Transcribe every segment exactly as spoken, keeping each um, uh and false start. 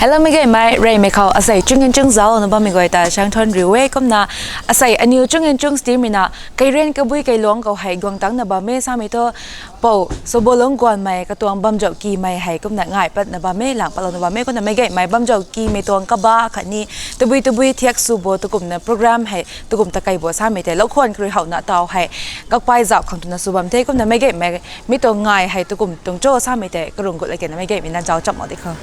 Hello, meic gaymei, reymei khou asei chungin chung zauc na bammei guay ta shang thuan riu e. Kumna asei aniw chungin chung steam rui na, Keirian Kabui Keiluang khou hei guang tangc na bam e samei thu, Pou Sobolung Guanmei katuang Bamzauh Kimei hei kumna ngai patna bam e, lang patlou na bam e. Kumna meic gaymei, Bamzauh Kimei tuang kaba khatni tabui tabui thiak sw bo tukumna program hei tukum ta kei bo samei tei lou khwan kariu howna taw hei kakpay zauh khang twna sw bam the. Kumna meic gaymei, mi tuang ngai hei tukum tuang cho samei tei karung gut la kena meic gaymei na zauc cham mak di khou.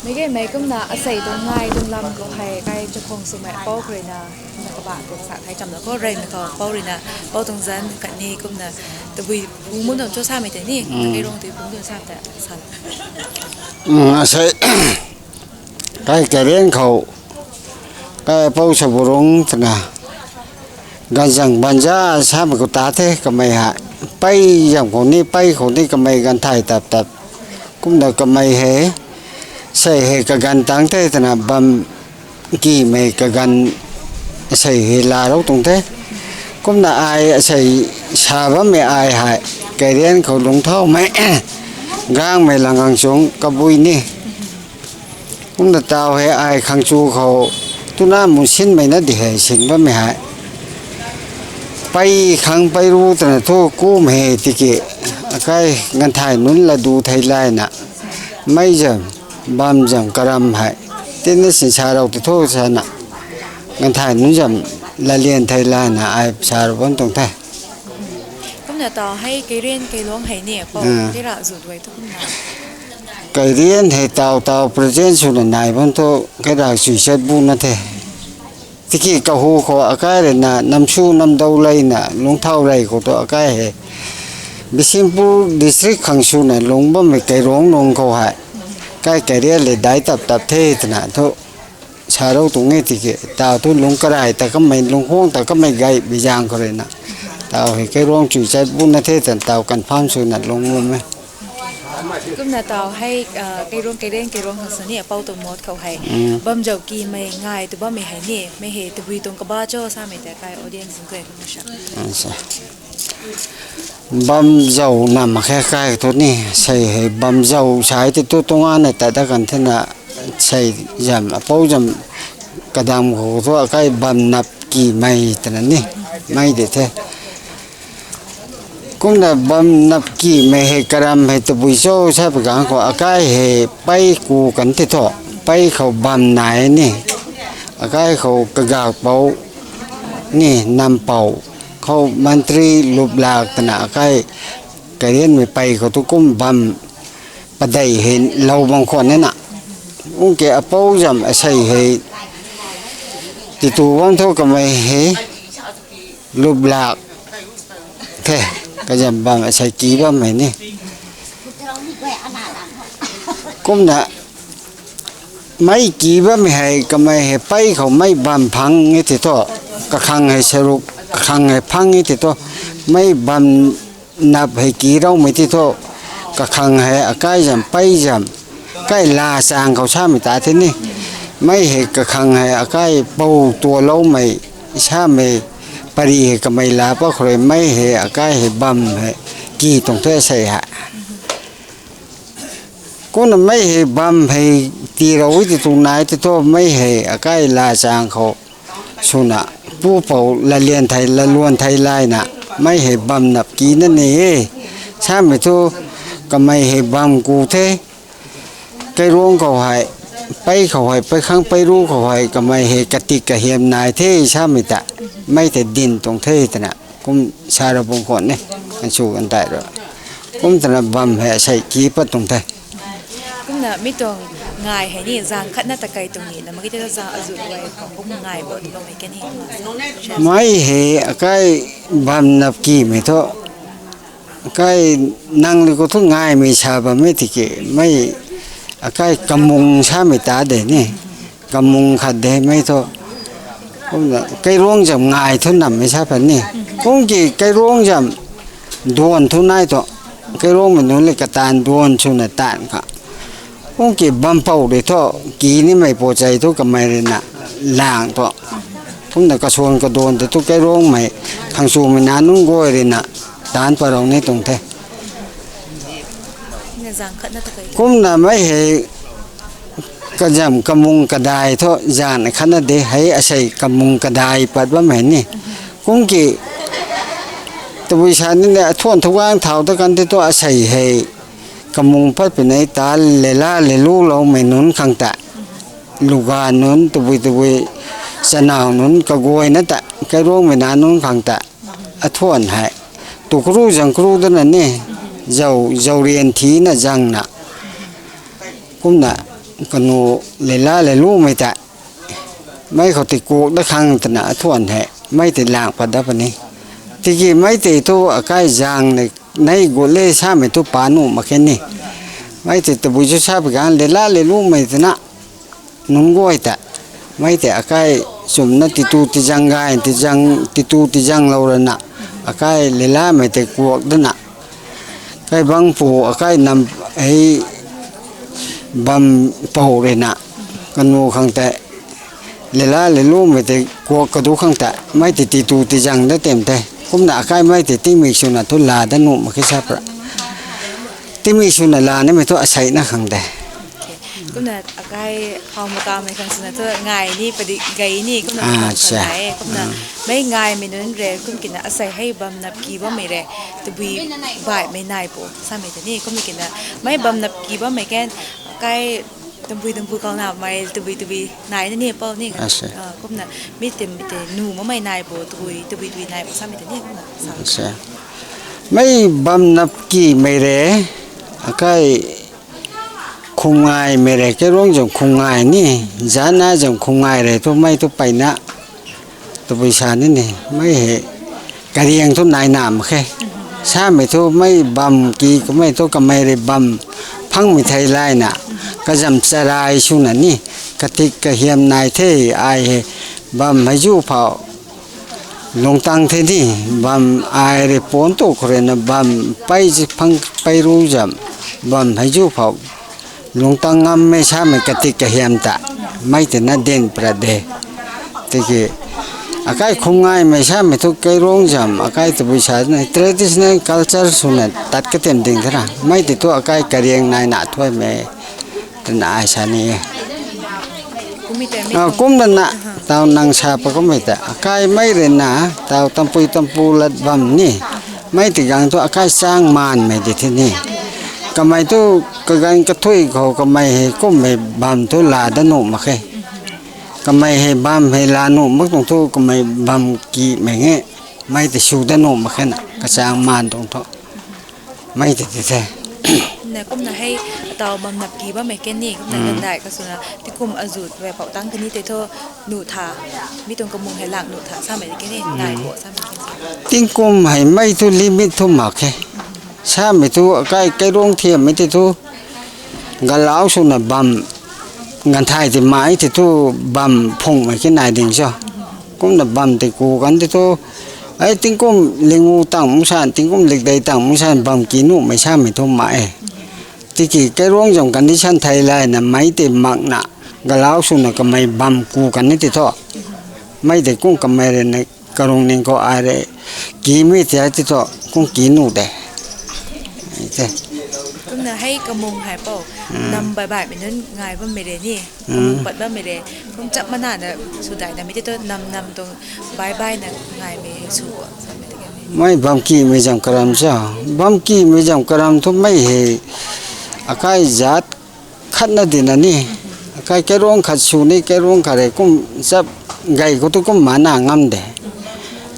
Meic gaymei, kumna asei tuang ngai tuang lam khou hei kai chakhwang swmei apou khou rui na, kumna kaba tuang sa thei chamna khou reymei khou apou rui na, apou tuang zanc khatni kumna tabui pung mun tuang cho samei tei ni, Keirong tabui pung tuang sa tei sa. Asei, kai Keirian khou, kai Pou Saburung twna, ganvzang banza samei khou ta the kamei hei. Pei zam khou ni, pei khou ni kamei ganv thay tap tap. Kumna kamei hei, sei hei kaganv tangc the twna bam kimei kaganv asei hei laalou tuang the. Kumna ai asei sa bammei ai hei, Keirian khou lungcthaumei, gangmei lang gang chung kabui ni. Kumna taw hei ai khang chu khou, tuna mun sinmei na di hei sin bammei hei. Pei khang pei ru twna thu kum hei tiki, akai ganv thay nunc ladu thei layna, mei zam, bam zam karam hei, tina sin sa rou ti thu sana, ganv thay nunc zam lalian thei layna ai sa rou bam tuang the. Kumna taw hei Keirian Keiluang hei ni, Pou, tei ra zut guay thu kumna. Keirian hei taw taw present swna nai bam thu, kai rak chui chat bu na the. Tiki kahu khou akai rui na, namsu namdou leyna, lungcthau rey khou tu akai hei Bishnupur district khang swna lungc bammei Keirong nung khou hei, kai Keirian le dai tap tap the twna thu, sa rou tuang e tiki, taw thu lungc karai ta kamei, lungc khwang ta kamei gay bi zaeng khou rui na. Taw hei Keirong chui chat bu na the twna taw confirm swna lungc bam e. Kumna taw hei, Keirong, Keirian Keiluang khang sw ni apou tuang mot khou hei, Bamzauh Kimei ngai tw bammei hei ni, mei hei tabui tuang kaba cho samei tei kai audience nunc guay khou sa. Bamzauh na mak khe kai thu ni, sei hei bamzauh sai ti tu tuang a nei ta dat kan thena, sei zam, apou zam kadam khou thu akai bam nap kimei twna ni, mei de the. Kumna bam nap kimei hei karam hei tabui cho sa pi gang khou akai hei pei ku kan ti thu, pei khou bam nai ni, akai khou kagak pou ni nampou khou mantri luplak twna akai Keirianmei pei khou tu kum bam padeih hei lou bam khwan e na. Kum ke apou zam asei hei titu bam thu kamei hei luplak The, kazam bam asei ki bammei ni. Kumna mei ki bammei hei kamei hei pei khou mei bam phang e ti thu, kakhang hei saruk, kakhang hei phang e ti thu, mei bam nap hei ki raumei ti thu, kakhang hei akai zam, pei zam, kai la chang khou samei ta the ni. Mei hei kakhang hei akai pou tualoumei, samei pari hei kamei la pa khou rui, mei hei akai hei bam hei ki tuang the sei ha. Kumna mei hei bam hei tirou ti tu nai ti thu, mei hei akai la chang khou swna, pupou lalian thei, laluan thei layna, mei hei bam nap ki na ni e. Samei thu kamei hei bam ku the. Kairuang khou hei, pei khou hei, pei khang pei ru khou hei, kamei hei katik kahiam nai the samei ta, mei tei din tuang the twna kum sa ra bung khwan e, kan sw kan tei ru. Kum twna bam hei asei ki pat tuang the. Kumna mi tuang ngai hei ni zang khatna ta kai tuang ni na, mak ki te zang azu guay khou kum ngai bo tu bammei kan ni. Mei hei akai bam nap kimei thu, akai nang li khou thu ngaimei sa bammei tiki, mei akai kamung samei ta de ni. Kamung khat de mei thu. Kumna kairuang zam ngai thu nammei sa pat ni. Kum ki kairuang zam duan thu nai thu, kairuangmei nunc le kataanv duan swna taanv kha. Kum ki bam pou rui thu, ki nimei po chei thu kamei ruina lang thu. Kumna kasuan kaduan tei thu kairuangmei, khang swmei na nunc guay ruina taanc parou ni tuang the. Kumna mei hei kazam kamung kadai thu zan khatna de, hei asei kamung kadai pat bammei ni. Kum ki tabui sa ni le athuan thu gang thau ta kan ti thu asei hei kamung pat pui nei ta, lela lelu loumei nunc khang ta, luga nunc tabui tabui, chanau nunc kaguayna ta, kairuangmei na nunc khang ta, athuan hei tu kru zang kru dana ni, zau, zaurian thina zangna. Kumna kanu lela lelumei ta, mei khou tei kuak da khang twna athuan hei mei tei lang pat da puni. Tiki mei tei thu akai zang nei, nei gut le samei thu pa nuh mak khe ni. Mei tei tabui chu sa pi gang lela lelumei twna nunc guay ta, mei tei akai chumna titu tizang gay, tizang, titu tizang lou rana, akai lelamei tei kuak dana, kai bangpu akai nam hei bam pou ruina, kanu khang tei, lela lelumei tei kuak kadu khang ta, mei tei titu tizang da tem the. Kumna akai mei tei tingmik swna thu la da nuh mak khe sa pra. Tingmik swna la nimei thu aseina khang de. Kumna akai how makamei khang swna thu ngai ni, padik gay ni, kumna Ah, acha. Nai e, kumna mei ngaimei nunc re, kum kina asei hei bam nap ki bammei re, tabui baihmei nai bo samei tei ni, kum kina mei bam nap ki bammei kan, akai tabui tabui kau namei, tabui tabui nai na ni pou ni, Asa. Ah, kumna mi tei, mi tei nu makmei nai bo, tabui, tabui tabui nai bo samei tei ni, kumna sa. Mei bam nap kimei re, akai khumngaimei re, kairuang zang khumngai ni, zana zang khumngai re, thu mei thu peyna, tabui sa ni ni, mei hei, kariang thu nai nam khe. Samei thu mei bam ki kamei thu kamei rui bam phangmei thei layna, kazam charai swna ni, katik kahiam nai the, ai hei, bam hei zu phou, lungtang the ni, bam ai rui puan tu khou ruina bam pei zi phang pei ru zam, bam hei zu phou, lungtang ngammei samei katik kahiam ta, mei tei na din pra de. Tiki, akai khumngaimei samei thu kairuang zam, akai tabui sa na traditional culture swna tat katem ding thena, mei tei thu akai kariang naina thuaimei, twna ai sa ni e. Kumna na, tau nang sa pa kummei ta, akai mei ruina, tau tampui tampu lat bam ni, mei tei gang thu akai chang maanmei di the ni. Kamei thu kaganv kathui khou kamei hei kummei bam thu la da nuh mak khe. Kamei hei bam hei la nuh mak tuang thu kamei bam kimei nge, mei tei sw da nuh mak khe na, kachang maan tuang thu. Mei tei ti the. Na kumna hei, ataw bam nap ki bammei kan ni, kumna gandai kaswna, tingkum azut vei pou tang kani tei thu, nuh tha, mi tuang kamung hei lang nuh tha, samei kan ni, nai bo samei kan ni. Tingkum hei mei thu limit thu mak khe. Samei thu akai kairuang thiammei tei thu, galau swna bam, ganthai tei mai tei thu bam phungmei ki nai ding cho. Kumna bam tei ku kan tei thu, ai tingkum lingu tang musan, tingkum likdei tang musan bam ki nuhmei samei thu mak e. Tiki kairuang zam condition thei layna mei tei makna, galau swna kamei bam ku kan ni tei thu. Mei tei kum kamei rui na karung ning khou ai rui, ki mei tei tei thu, kum ki nuh de. Te. Kumna hei kamung hei pou, nam bai baihmei nunc ngai bammei re ni, kamung pat bammei re, kum chap mana na sw daina mei tei thu nam nam tuang bai baina ngaimei hei sw o, samei tei kan ni. Mei bam kimei zam karam cho, bam kimei zam karam thu mei hei, akai zat khatna dina ni, akai kairuang khat sw ni, kairuang khat rei kum chap gay khou tu kum mana ngam de.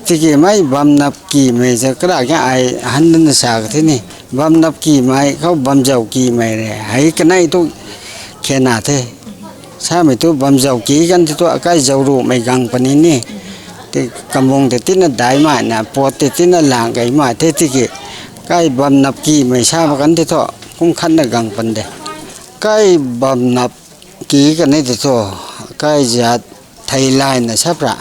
Tiki mei bam nap kimei za kara khe ai han na sa ka the ni. Bam nap kimei khou bam zau kimei re. Hei kanei tu khena the. Samei tu bam zau ki kan tei thu akai zau ruhmei gang puni ni. Tei kamung tei tina daimei na, pot tei tina lang gaymei the tiki. Kai bam nap kimei sa ba kan tei thu, kum khatna gang pan de. Kai bam nap ki kan ni tei thu, kai zat thei layna sap ra.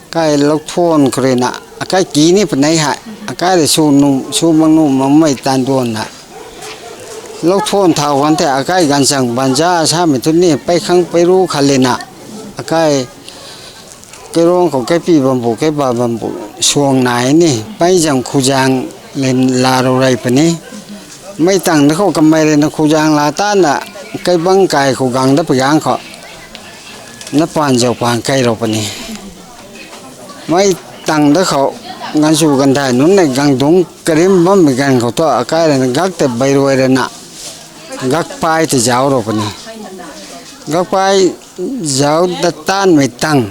Kai louthuan khou rui na, akai ki ni panei hei, akai rui sw nu, sw mak nuh makmei tan duan na. Louthuan thau kan the, akai ganchang banza samei thu ni, peikhang peiru khat lena. Akai kairuang khou kaipi bambu, kaiba bambu, suang nai ni, pei zam khuzang lin la rou rei puni. Mei tang da khou kamei rui na khuzang la tana, kaibang kai khou gang da pui gang khou, na pan zau pan kai rou puni. Mei tang da khou, gansu gandai nunc na gang dungc karim bammei ganv khou thu, akai rui na gak tei beiruai rui na, gakpai tei zauc rou puni. Gakpai zauc da tanmei tang.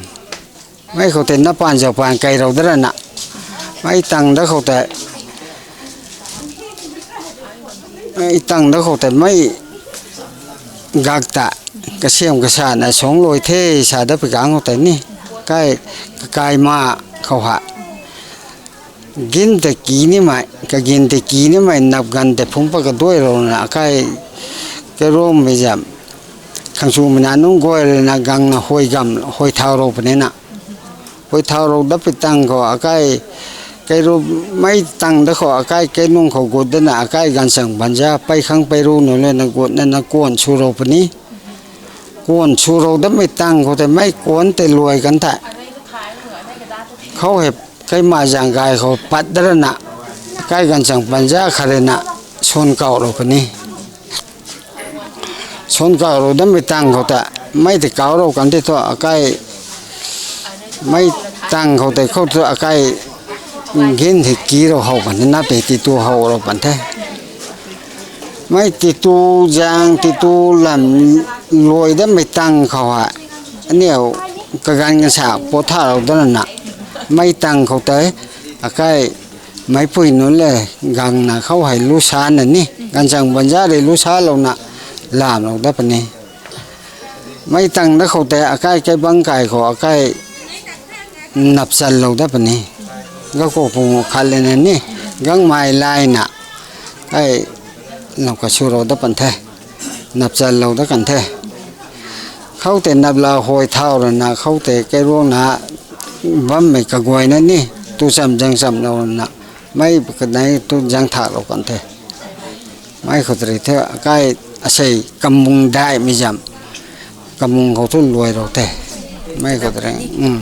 Mei khou tei na pan zau pan kai rou da rana. Mei tang da khou tei, mei tang da khou tei mei gak ta, kasiam kasana suang luai the sa da pui gang khou tei ni. Kai, kakai ma khou ha. Gin tei ki nimei, kagin tei ki nimei nap ganv tei phungc pat kaduai rou na akai, kairuangmei zam. Khang swmei na nunc guay rui na gang na huay gam, huay thau rou puni na. Huay thau rou da pui tang khou akai, kairuangmei tang da khou akai, kainung khou gut da na akai ganchang banza, peikhang peiru nunc le na gut na na kuan sw rou puni. Kuan sw rou damei tang khou tei mei kuan tei luai kan the. Khou hei kaima zang gay khou pat da rana, akai ganchang banza khat rui na, swn kau rou puni. Swn kau rou damei tang khou tei, mei tei kau rou kan tei thu akai, mei tang khou tei khou thu akai, gin hei ki rou how pan the, nap tei titu how rou pan the. Mei titu zang, titu lam luai damei tang khou hei, aniu kaganv kasa pot tha rou da rana, mei tang khou tei, akai, meicpui nunc le gang na khou hei lu sa na ni, ganchang banza rui lu salouna, lam lou da puni. Mei tang da khou tei akai kaibang kai khou akai nap chan lou da puni. Gakkou pung khat le na ni, gangmei layna, kai nap ka sw rou da pan the, nap chan lou da kan the. Khou tei nap la huay thau rana khou tei kairuang na bammei kaguayna ni, tu cham zang cham lou rana, mei kanei tu zang thak lou kan the. Mei khou tei rui the akai asei kamung daihmei zam, kamung khou thu luai rou the. Mei khou tei rui, um.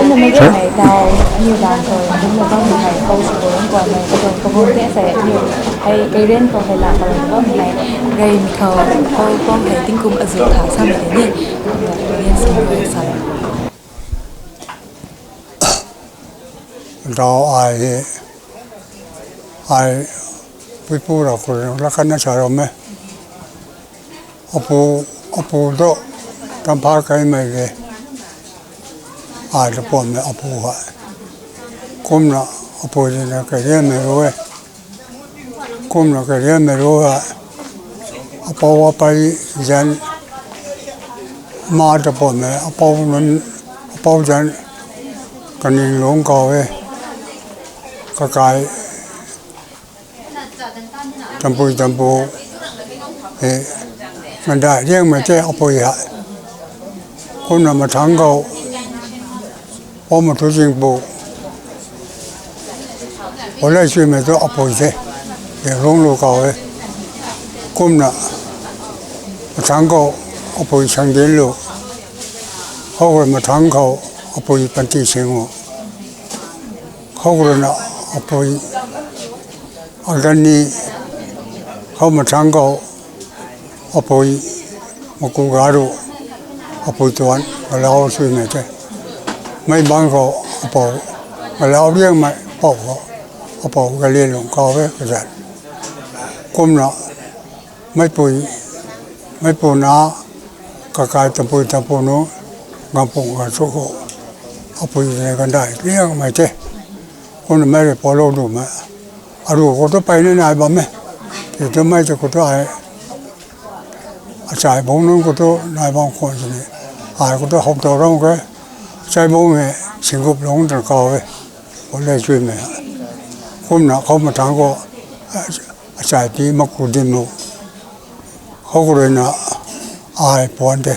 Mei ge mei tau, aniu dan khou kum na bam hei kou sw bam kuan mei, katuang kabun te sei aniu hei kei ren khou hei la katuang bam hei, rei mi khou kou bam hei tingkum azu tha sa mei ni, kum na kum yen sin rei sa. Dau ai he, ai puipu ra khou la kan na sa ram e. Apu, apu tu tampha kai mei le, ai ta puam mei apu ha. Kumna apu zina karian mei ru e. Kumna karian mei ru ha. Apou apai zan ma ta puam mei apou nunc, apou zan kaning lungc kau e. Kakai tampui tampu, e, mandai riangmei te apui ha. Kumna mathangc khou, Pou Mathu Zingpu, Pou Leisuimei tu apui the, e, lungc lu kau e. Kumna mathangc khou apui Sangdianlu, khou rui mathangc khou apui Pantising o, khou ruina apui Agani, khou mathangc khou apui Makugaru, apui tuan Galau Suimei the. Mei bangc khou apou Galau riangmei pou khou, apou Galilung kau e kazat. Kumna meipui, meipuna, kakai tampui tampu nunc, gampung gachu khou, apui zina kandai riangmei the. Kumna mei rui paulou dumei, aru khou tu peyna nai bam e. Ti tu mei tu khou tu ai, achai bung nunc khou tu nai bam khwan sini, ai khou tu how tau ram khe. Achai bung e, Singgup Lungc twna kau e, Pou Leisuimei. Kumna khou mathangc khou, achai pi Makudimlu, khou ruina ai puan the,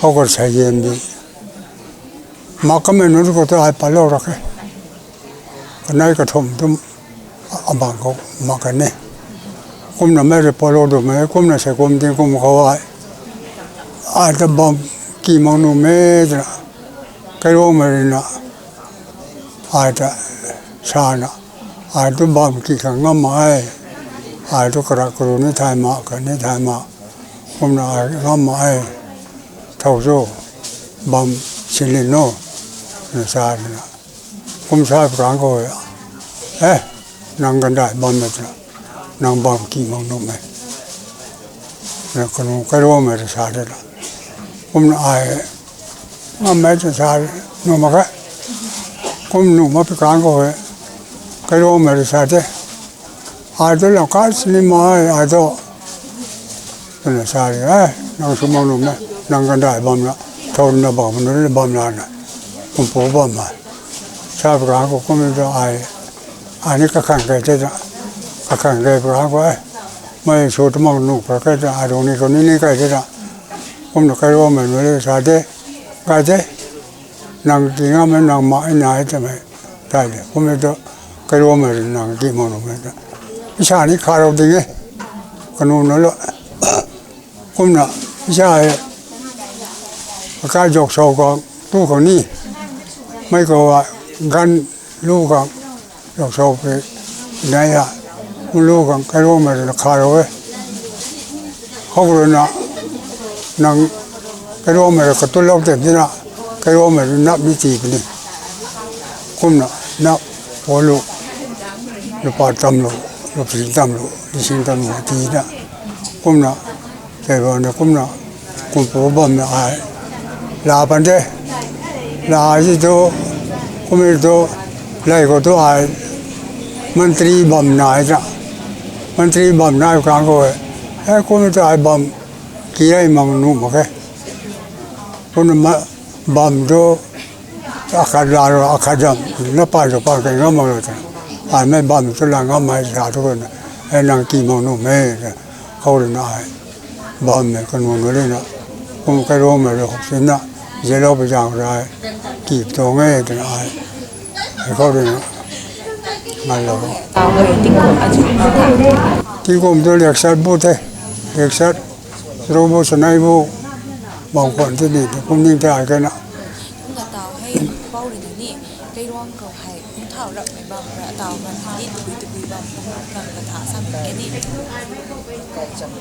khou khou Saiyanbi. Mak kamei nunc khou tu ai patlou ra khe. Kanei kathumh tu abang khou mak kan e. Kumna mei rui paulou dumei, kumna sei kum tingkum khou ai, ai ta bam ki mak nuhmei twna, kairuangmei ruina, ai ta sana, ai tu bam ki khang ngam mak e, ai tu karak karu ni thay mak, khat ni thay mak, kumna ai ngam mak e, thow cho, bam silin no, na sa rina. Kum sa pukang khou, e, nang kandai bammei twna, nang bam ki mak nuhmei, na kanu kairuangmei ta sa rina. Kumna ai ngammei ta sa nuh mak khe. Kum nuh mak pukang khou, kairuangmei ta sa the, ai tu lam kai sini mei, ai tu, twna sa ri e, nang sw mak nuhmei, nang kandai bam la, thow na bam nu bam lana, kumpu bam e. Sa pukang khou kum tu ai, ai ni kakhang kei the ta, kakhang kei pukang khou e, mei sw tu mak nuh pa khe ta, ai rung ni khou ni ni kei the ta. Kumna kairuangmei nu le sa the, kai the, nang ki ngammei nang mak e nai twmei, tai de. Kum e tu, kairuangmei rui nang ki mak nuhmei ta, isa ni kharou ding e, kanu na lo. Kumna, isa e, akai zauksou khang tu khang ni, mei khou a, ganv lu khang, zauksou pe, nai a, lu khang kairuangmei rui na kharou e. Khou ruina, nang kairuangmei rui katulou tei tina, kairuangmei rui nap ni ti puni. Kumna, nap, polu, lupa tamlu, lupsing tamlu, lising tamlu tina. Kumna, tei bana kumna, kumpu bamna ai, la pan the. La ai tu, kum e tu, lei khou tu ai, mantri bam nai ta. Mantri bam nai kang khou e, e kum e tu ai bam, ki ai mang nuh mak khe. Kumna ma, bam tu, akhat la ro, akhat zam, na pan tu pan kei ngam mak lo ta. Ai mei bam tu la ngammei sa tu khou na, e nang ki mak nuhmei, khou ruina ai, bammei kanu nu le na, kum kairuangmei rui hok sinna, zelou pu zaeng rai, ki tuang e twna ai, khou ruina, ngalou. Tingkum tu riaksat bu the, riaksat, charuk bu, chanei bu, bam khwan tini, kum ning tei ai kena. Ni, kairuang khou hei, kung thau rapmei bam, ra tau man ni, tabui tabui bam, kang ka tha sam ke ni.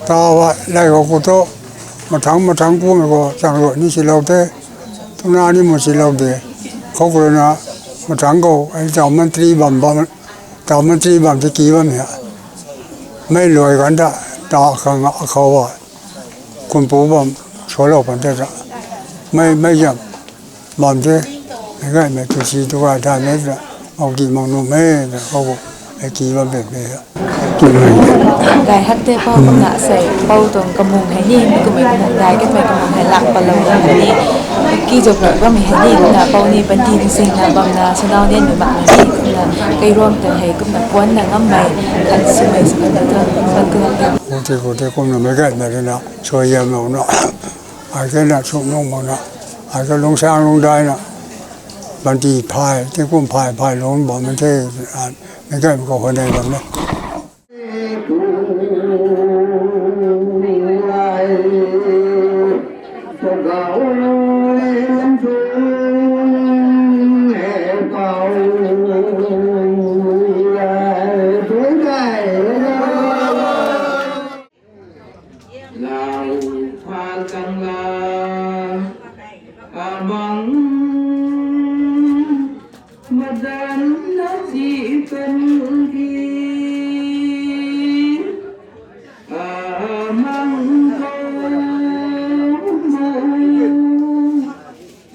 Tau a, lai khou ku tu, mathang mathang kumei khou, chang rui ni silou te, tuna ni mu silou de, khou ku na, mathang khou, ai tau mantri bam bam, tau mantri bam ti ki bam ya. Mei luai kan ta, ta khang a khou a, kumpu bam, sualou pan te ta. Mei, mei yam, bam te, mei gay mei tu si tu gay ta mei ta, au ki mang nu mei ta, khou ku, ai ki bam pe pe ya. Gay hak te pou kumna sei, pou tuang kamung hei ni, mi kumei kamung gay, kamei kamung hei lak palou na hei ni, ki zok lak bammei hei ni, kumna pou ni panty ni sing na bam na, sanau nian mei bam hei ni, kumna kairuang ta hei, kumna puan na ngam mei, kan sumei sumei na ta, kan kumna. Kung ti kung ti kumna mei gay mei rui na, suai yam lou na, ai ke na sum nung mak na, ai ke lung sang lung dai na, panty phay, ti kum phay, phay lung bam mei the, mei gay mei khou hei nei bam na. Lau pha tang la, amang madan na ti kan ki, amang ko mo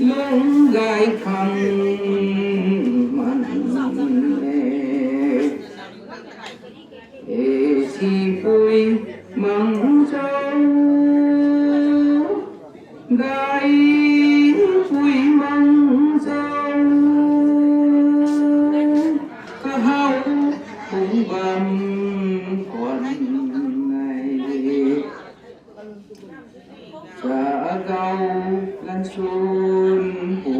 lung gay khang man e. E si pui mang chau, gay pui mang chau, kahau kung bam kuan nei. Sa kau lan sun pu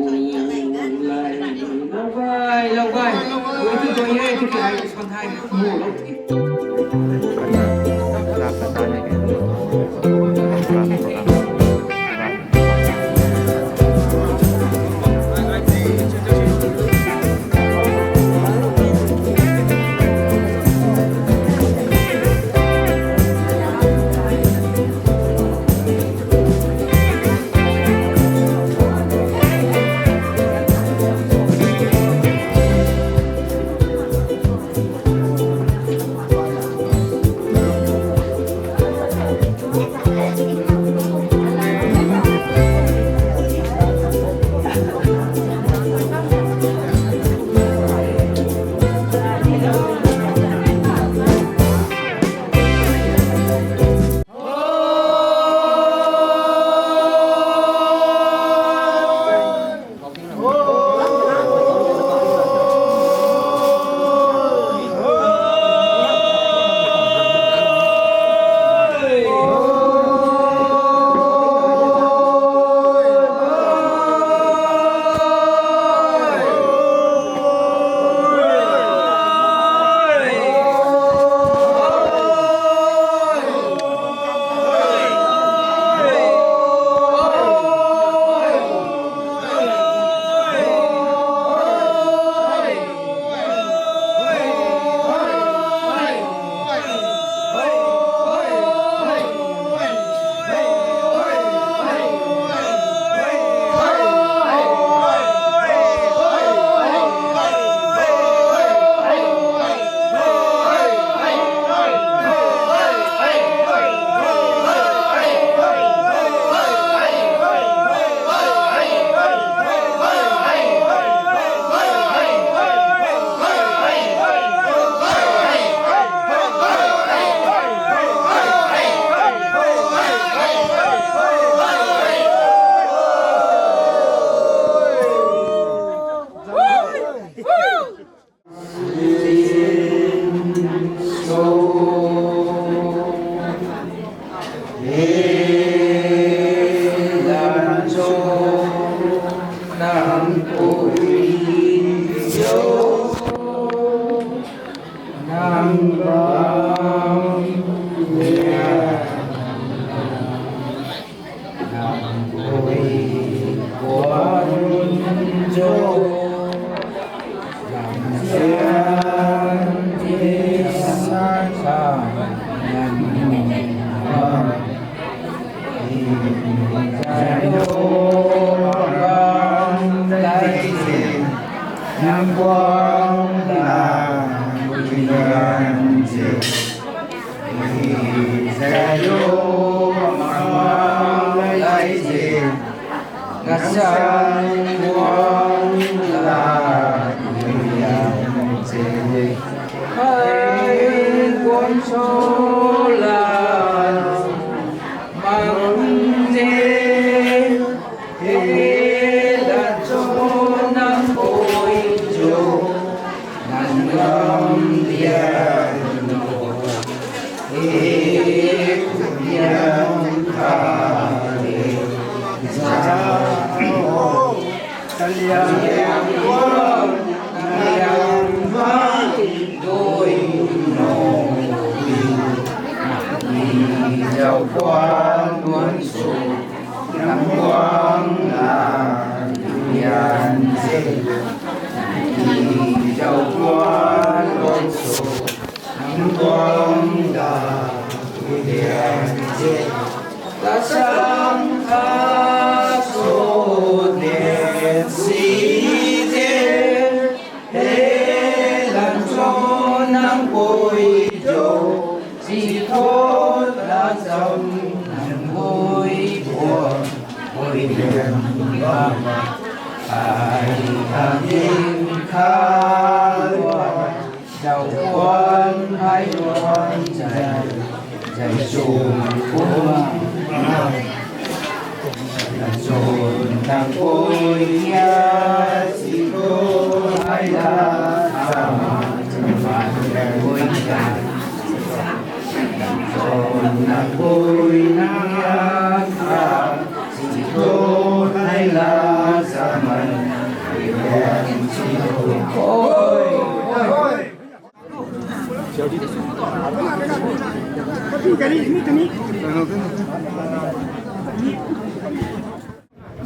lai. Lau gai, lau gai. Ui tu doi e, tu ki ai san hai. Mu lau ti.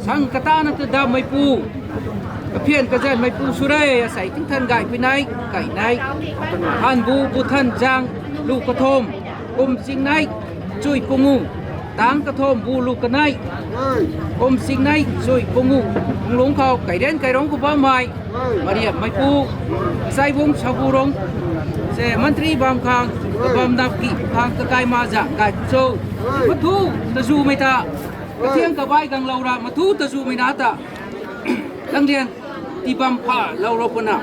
Sang katana ta damei pu, kaphian kazanmei pu sw re, asei tingthan gay pui nai, kai nai. Hanbu bu than zang, lu kathom, kum sing nai, chui pungu, tang kathom bu lu kanai, kum sing nai, chui pungu, punglung khou, kaiden kairong khou bammei, mariam mei pu, Saibung Saburong, se mantri bam khang, kabam nap ki khang kakai ma zang gay pu cho. Mathu tazumei ta, kathiang kabai ganglou ra, mathu tazumei na ta. Langdian tibam pha lou rou puna.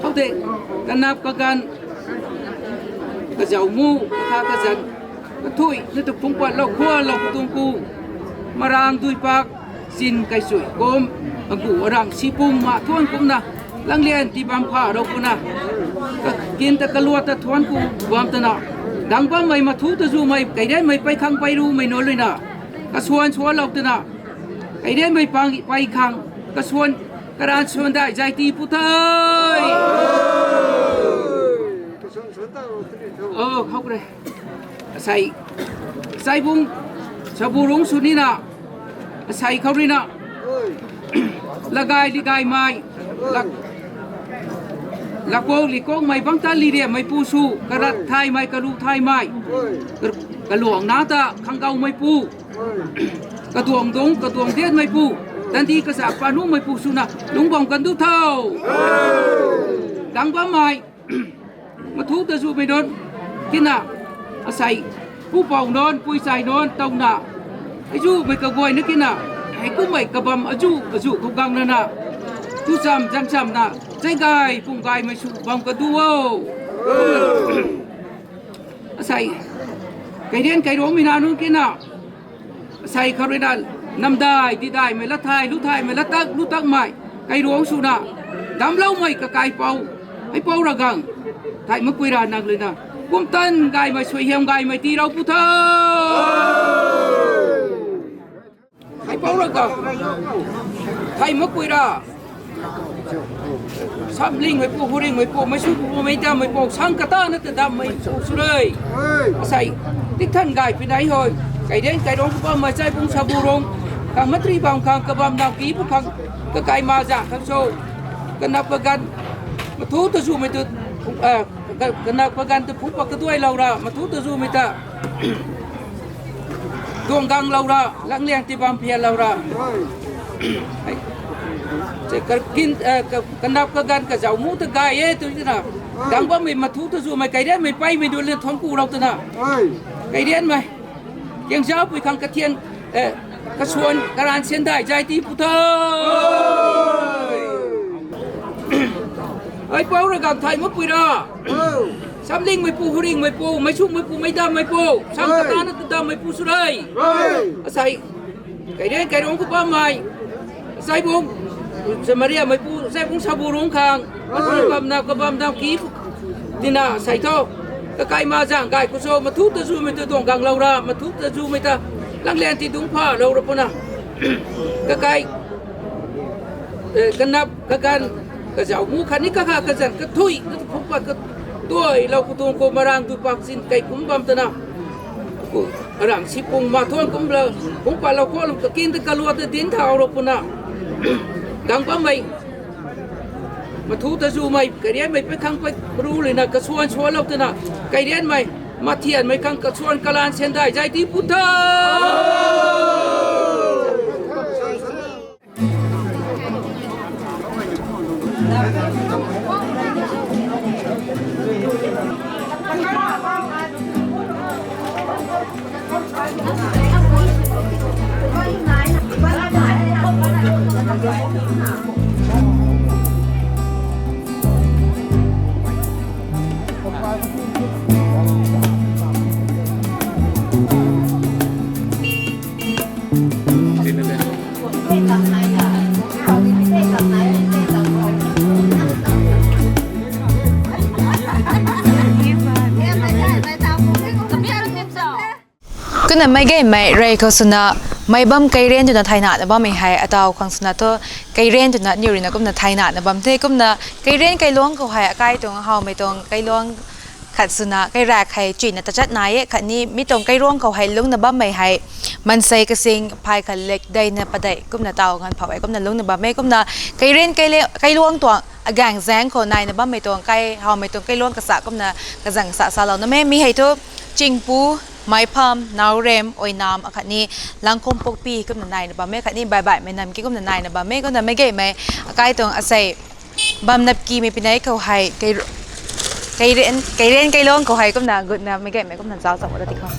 Khoutei, kanap kagan, kazau mu, katha kazan, kathui, na tu phungpat lou khua lou katung ku. Marang dui pak, sin kai sui kum, agu arang sipung ma thuan kumna, Langdian tibam pha rou puna. Ka, kin ta kalua ta thuan ku bam tana. Dang bammei mathu tazumei, kaidenmei pei khang pei rumei nunc luina. Kasuan suan lou tana. Kaidenmei pang pei khang, kasuan, karan suan dai zai ti pu thei. Oh, khou re. Asei, Saibung, Saburong sw nina, asei khou rina, lagai ligaymei, lak, lakou likokmei bangtan liriammei pu sw, karat thaymei, karu thaymei, ka, kaluang na ta khanggaumei pu, kaduang dung, kaduang dianmei pu, tandi kazak panumei pu swna, lungc bam kan du tho. Dang bammei, mathu tazumei nunc, kina, asei, pupouc nunc, puichai nunc, towna, hei zumei kaguayna kina, hei kummei kabam azu, azu khou gang nana, tu cham, zang chamna, chai gay, pung gaymei sw bam kan du o. Asei, kaidian kairuangmei na nunc kina, asei khou ruina, namdai, didaimei, lat thay, lu thaymei, lat tak, lu takmei, kairuang swna, damcloumei kakaipou, heipou ra gang, thei makpui ra nang luina, kumtan gaymei, suaihiam gaymei tii rou pu tho. Heipou ra gang, thei makpui ra, samlingmei pu, huringmei pu, meisu pu, meidammei pu, sang katana ta dammei pu sw re. Asei, tikthan gay pui nai hoi, kaidian kairuang pu bammei Saibung Saburong, kang matri bam khang, kabam nap ki pu khang, kakai ma zang khang cho. Kanap kaganv mathu ta zumei tu, kanap kaganv ta phungc pat kaduailou ra, mathu ta zumei ta duang ganglou ra, langlang ti bam phianlou ra. Kanap kaganv kazauh mu ta gay e tu na, dang bammei mathu ta zumei, Kairianmei peymei dulna thuanc kulou twna, Kairianmei kiangzaupui khang kathian, kasuan karan sandai zay ti pu tho. Ai pou ra gam thay makpui ra, samlingmeipu, huringmeipu, meicsumeipu, meicdammeipu, sam katana tadammeipu sw re. Asei Kairian Kairuangc khou bammei, asei bung Samariameipu, asei bung Saburungc khang, bamna kabamna ki tina asei tho. Kakai ma zang gay khou cho, mathu ta zumei ta duang ganglou ra, mathu ta zumei ta langlang ti dungc phalou ra puna, kakai kanap kaganv kazauh mu khatni kakha kazanc kathui na phungc pat kaduailou khou tuang khou marang tu pak sin kei kum bam twna, arang si pung ma thuan kumlou phungc patlou khou lum kakin ta kalua ta dinc thau ra puna, dang bammei mathu ta zumei, Kairianmei pei khang pei ru lina kasuan suanlou twna, Kairianmei mathianmei khang kasuan kalan sandai zay ti pu tho. Kumna meic gaymei rey khou swna, meic bam Kairian twna thaynana bammei hei ataw khang swna thu, Kairian twna aniw ruina kumna thaynana bam the. Kumna Kairian kailuang khou hei akai tuang howmei tuang kailuang khat swna kairak hei chuyna tachat nai e, khatni mi tuang kailuang khou hei lungcna bammei hei mansei kasing phay khat lek deina padeih kumna taw nganv phou e kumna lungcna bam e. Kumna Kairian kailuang tuang agaeng zaeng khou naina bammei tuang kai howmei tuang kailuang kasa kumna kazang sa salouna e. Mi hei thu Chingpu, Meipham, Naorem, Oinam akhatni Langkhum Pukpi kumna naina bam e, khatni Baibaihmei nam ki kumna naina bam e. Kumna meic gaymei akai tuang asei bam napkimei pinei khou hei Kairian kailuang khou hei kumna gutna meic gaymei kumna zauc cham ta ti khou.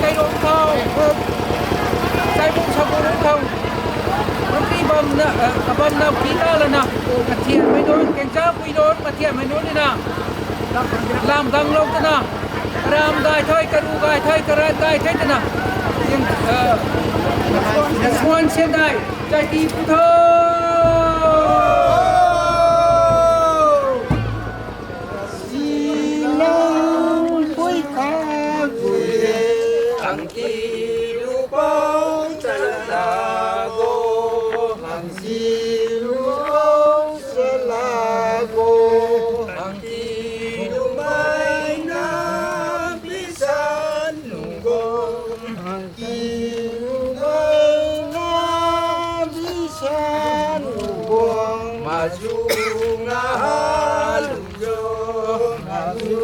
Kairong khou, Saibung Sabu Rung khou, Rungpi bam na, eh, kabam na pi ta lana, Mathianmei nunc, Kengchapui nunc, Mathianmei nunc ni na, lam gang lou twna, ram gay thei, karu gay thei, karat gay thei twna, ying, eh, nsuan sian dai, chai ti pu tho. Silang pui kha gui e, ang ki lu pou chala go, ang ki lu pou chala go, ang ki lu mai na bisan nu go, ang ki lu mai na bisan nu go, ma zu nga ha lu Zo, ma zu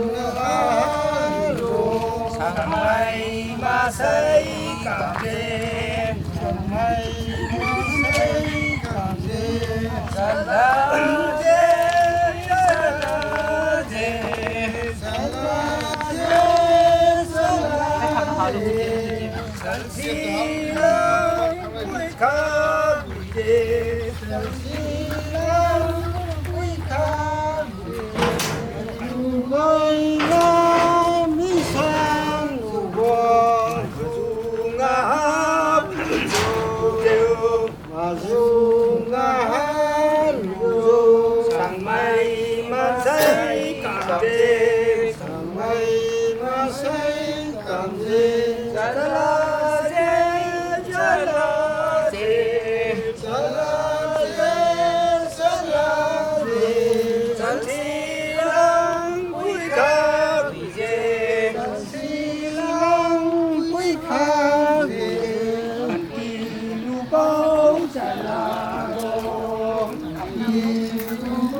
nga ha lu. Sangmei masei kam de. Sangmei masei kam de. Salam de, salam de. Salam de, salam de. Salsi lang pui kha gui de. Salsi lang pui kha Lumei na mi sang lu guang. Mazung a ha lu zung. Mazung a ha lu zung. Sangmei masei kam de. Sangmei masei kam de. Chala de, chala de. Chala de, chala de. Chalsi lang pui kha gui de. Chalsi lang pui kha gui de. Ang ki lu pou chala go. Ang ki lu pou chala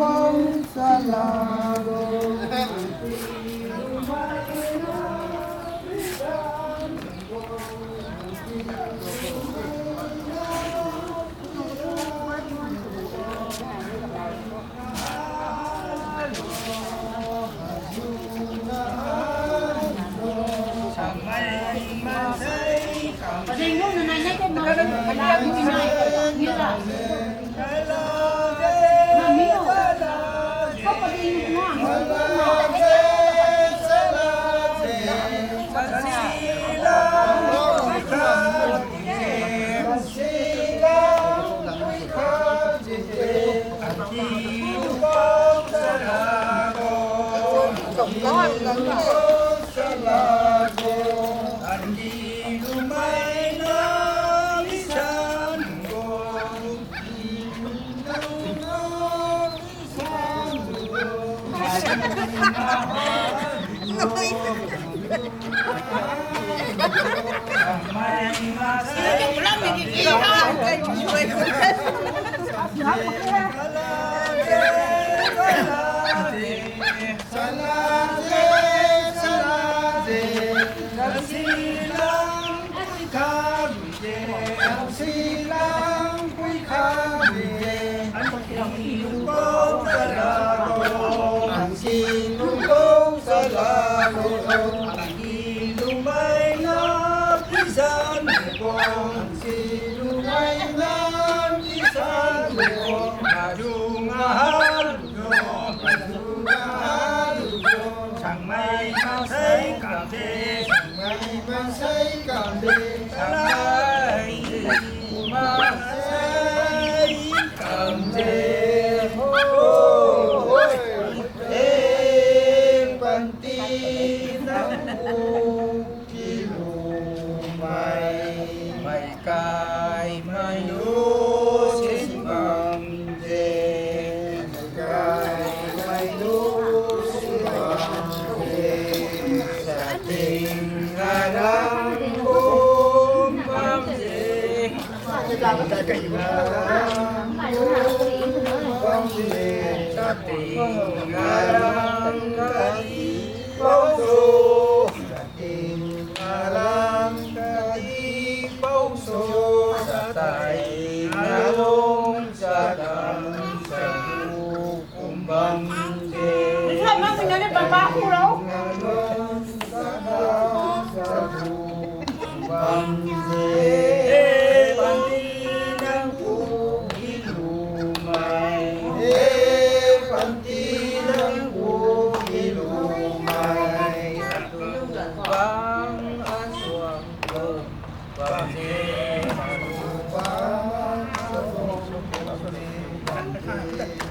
go. Sangmei masei kam de. Sangmei masei kam de. Sangmei masei kam de. Hoi. Eng panty nang u ki lu mei. Mei kai mei lu si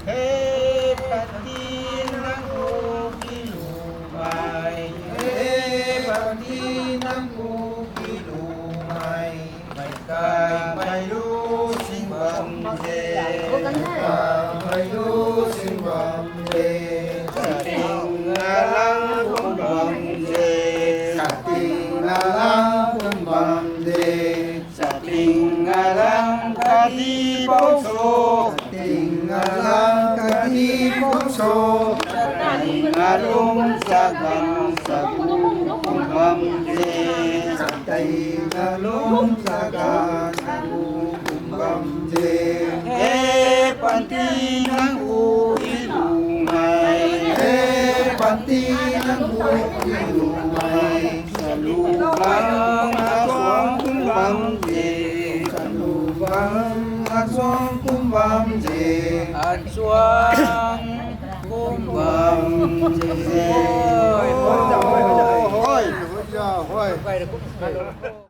He panty nang ku kilu mai, he panty nang ku kilu mai, mei kai mei lu sing bam de, mei kai mei lu sing bam de, sating alang kum bam de, sating alang kum bam de. Sating alang kadi bou so, sating alang kadi bou so, sating alung sagang sagu kum bam de, sating alung sagang sagu kum bam de. He panty nang ku kilu mai, he panty nang ku kilu mai. Salu bang azuang kum bam de, salu bang azuang kum bam de, azuang kum bam de. Hoi, hoi, hoi.